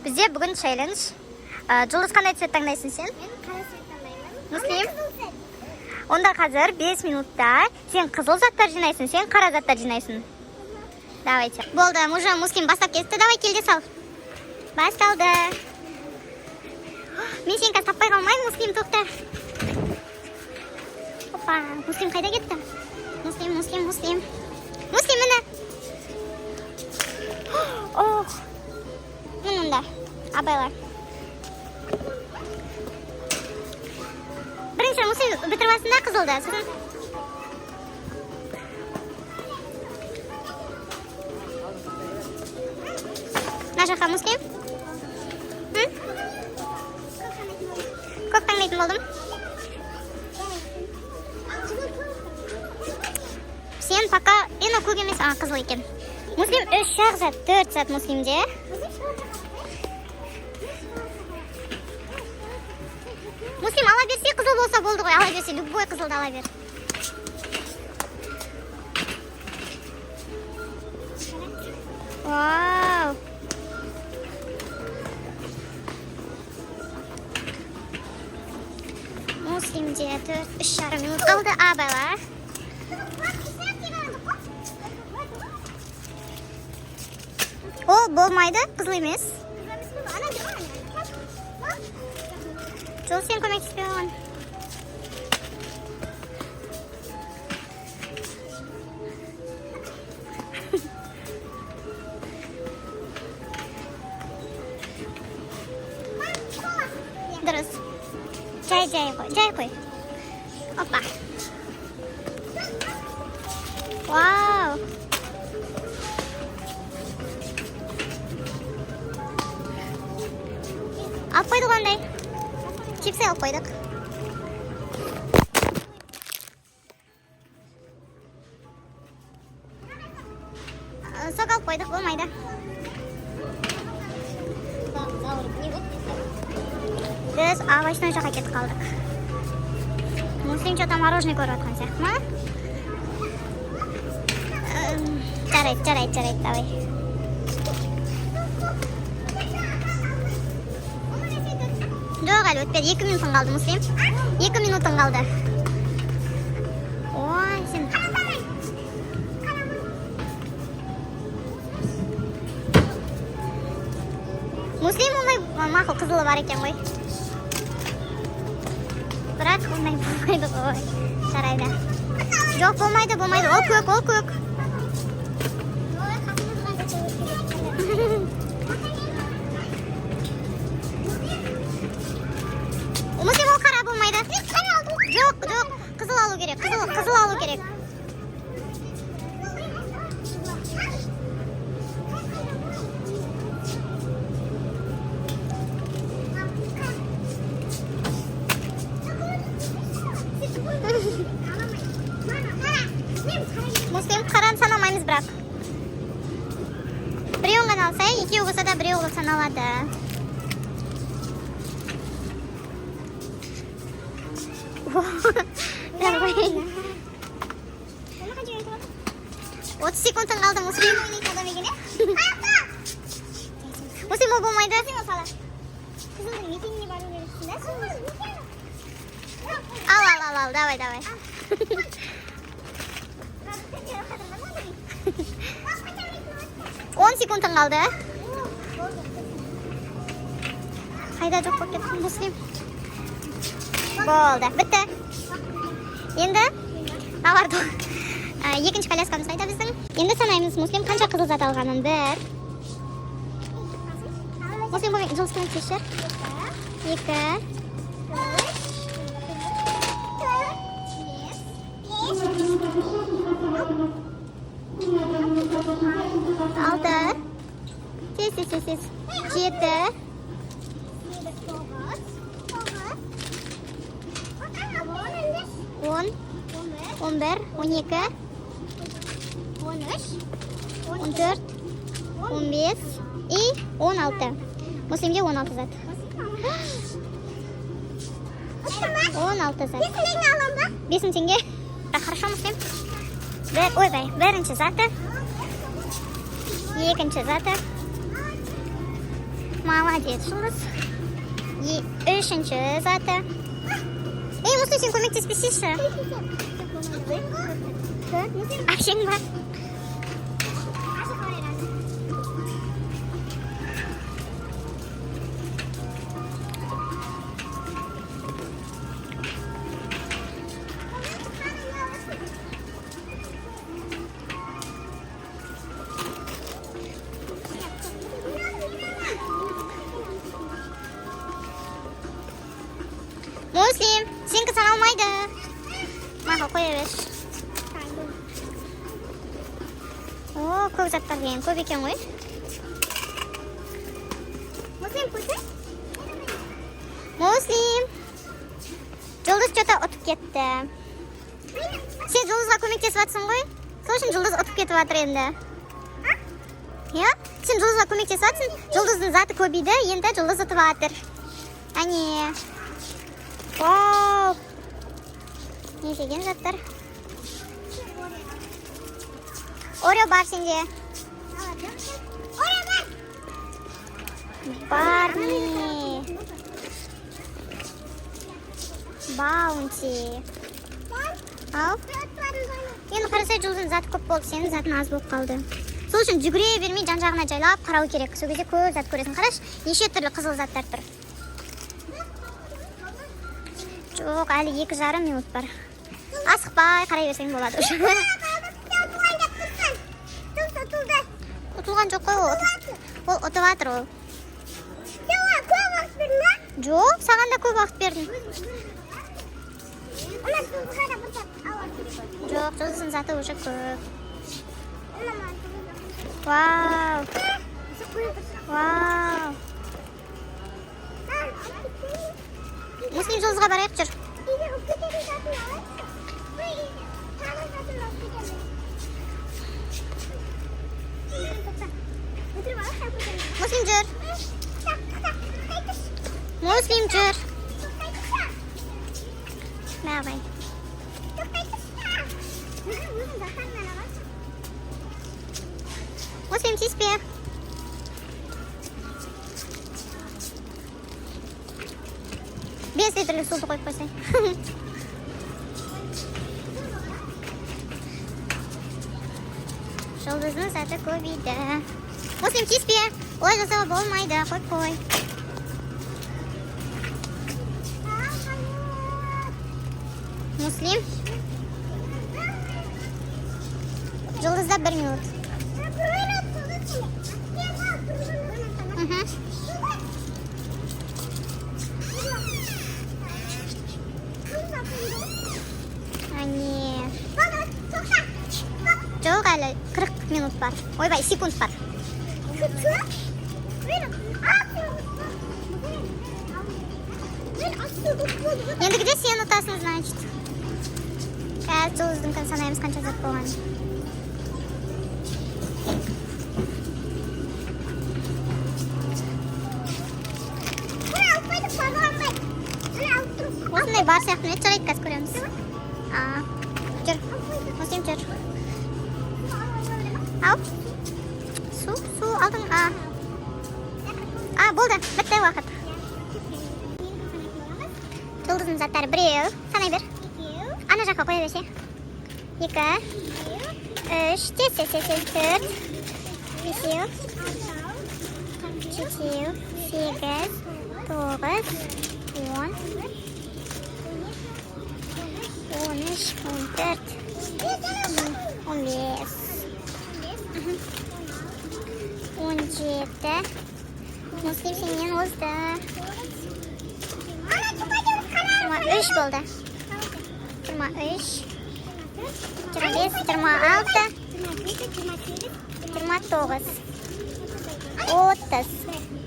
Бізде бүгін челлендж. Жұлдыз, қандай цвет таңдайсың сен? Мен қара цвет таңдаймын. Муслим? Қызыл цвет. Онда қазір 5 минутта сен қызыл заттар жинайсың, сен қара заттар жинайсың. Давайте. Болды, уже Муслим бастап кетті. Давай, кел де сал. Басталды. Мен сені қазір таппай қалмаймын, Муслим, тоқта. Опа, Муслим қайда кетті? Муслим, Муслим, Муслим. Муслим, міне. Ох. Міне мында. Абайла. Бірінші Муслим бітіріп алсын да қызылды. Сосын мына жаққа, Муслим. М? Көк таңдайтын болдым. Сен пока ена көк емес, а қызыл екен. Муслим үш ақ зат, төрт зат Муслимде. Муслим ала берсе, қызыл болса болды ғой, ала берсе, любой қызылды ала бер. Вау. Муслимде төрт, 3,5 минут қалды, абайла. Ол болмайды, қызыл емес. Жол, сен көмектеспей оған. Дұрыс. Жай, жай қой, жай қой. Опа. Вау. Алып қойдық ондай. Чипсы алып қойдық. Сок алып қойдық, болмайды. Біз овощной жаққа кетіп қалдық. Муслим что-то мороженое көріп жатқан сияқты ма? Жарайды, жарайды, жарайды, давай. Жоқ, әлі өтпеді. 2 минутың қалды, Муслим. 2 минутың қалды. Ой, сен. Муслим ондай мақұл, қызылы бар екен ғой. Бірақ ондай болмайды ғой. Жарайды. Жоқ, болмайды, болмайды. Ол көк, ол көк. Муслим, ол қара болмайды. Жоқ, жоқ, қызыл алу керек. Қызыл, қызыл алу керек. Муслим, қараны санамаймыз бірақ. Біреуін ғана алса, екеуі болса да біреу қылып саналады. Давай. 30 секундың қалды, Муслим. Муслим, ол болмайды. Қызылдың мекеніне бару керексің да? Ал, ал, ал, ал, давай, давай. 10 секундың қалды. Қайда жоқ болып кеттің, Муслим? Болды, бітті. Енді мыналарды екінші коляскамыз қайда біздің? Енді санаймыз, Муслим қанша қызыл зат алғанын. Бір. Муслим, жұлдыз, көмектесші. Екі. Алты. Тез, тез, тез, тез. Жеті. 10. 11. 12. 14. 15. И 16. Муслимде 16 зат. 16 зат. 5000 теңге. Хорошо, Муслим. Бір, ойбай, бірінші заты. Екінші заты. Молодец, Жұлдыз. Үшінші заты. Ей, Муслим, сен көмектеспесейші. Әпшең бар. Муслим, сенікі саналмайды. Мақұл, қоя берші. О, көк заттар деген көп екен ғой. Муслим, көрсей. Муслим. Жұлдыз что-то ұтып кетті. Сен Жұлдызға көмектесіп жатсың ғой. Сол үшін Жұлдыз ұтып кетіп жатыр енді. Иә? Сен Жұлдызға көмектесіп жатсың. Жұлдыздың заты көбейді, енді Жұлдыз ұтып жатыр. Әне. Вау. Не деген заттар? Орео бар сенде. Орео бар. Барни. Баунти. Ал. Енді қарасай, Жұлдыздың заты көп болды, сенің затың аз болып қалды. Сол үшін жүгіре бермей, жан жағына жайлап қарау керек. Сол кезде көп зат көресің. Қарашы, неше түрлі қызыл заттар тұр. Жоқ, әлі 2,5 минут бар. Асықпай қарай берсең болады уже. Ұтылған жоқ қой ол. Ол ұтып жатыр ол. Жоқ, саған да көп уақыт бердім. Жоқ, Жұлдыздың заты уже көп. Вау. Вау. Муслим, Жұлдызға барайық, жүр. Муслим, жүр. Муслим, жүр. Давай. Өзің заттарыңнан аласың. Муслим, тиіспе. 5 литрлік суды қойып қойсаң. Жұлдыздың заты көбейді. Муслим, тиіспе. Олай жасауға болмайды. Қойып қой. Муслим. Жұлдызда 1 минут. Мхм. Әне. Жоқ, әлі 40 минут бар. Ойбай, секунд бар. Ендігіде сен ұтасың, значит. Қазір Жұлдыздың санаймыз, қанша зат болғанын. Осындай бар сияқты ма еді? Жарайды, қазір көреміз. А, жүр. Муслим, жүр. Ау. Су, су алдың. А. А, болды. Бітті уақыт. Жұлдыздың заттары біреу. Санай бер. Ана жаққа қоя берсе. Екі, үш, тез, тез, тез, тез, төрт, бесеу, жетеу, сегіз, тоғыз, 10, 13, 14, 15, 17. Муслим сенен озды. 23 болды. 23, 25, 26, 29, 30.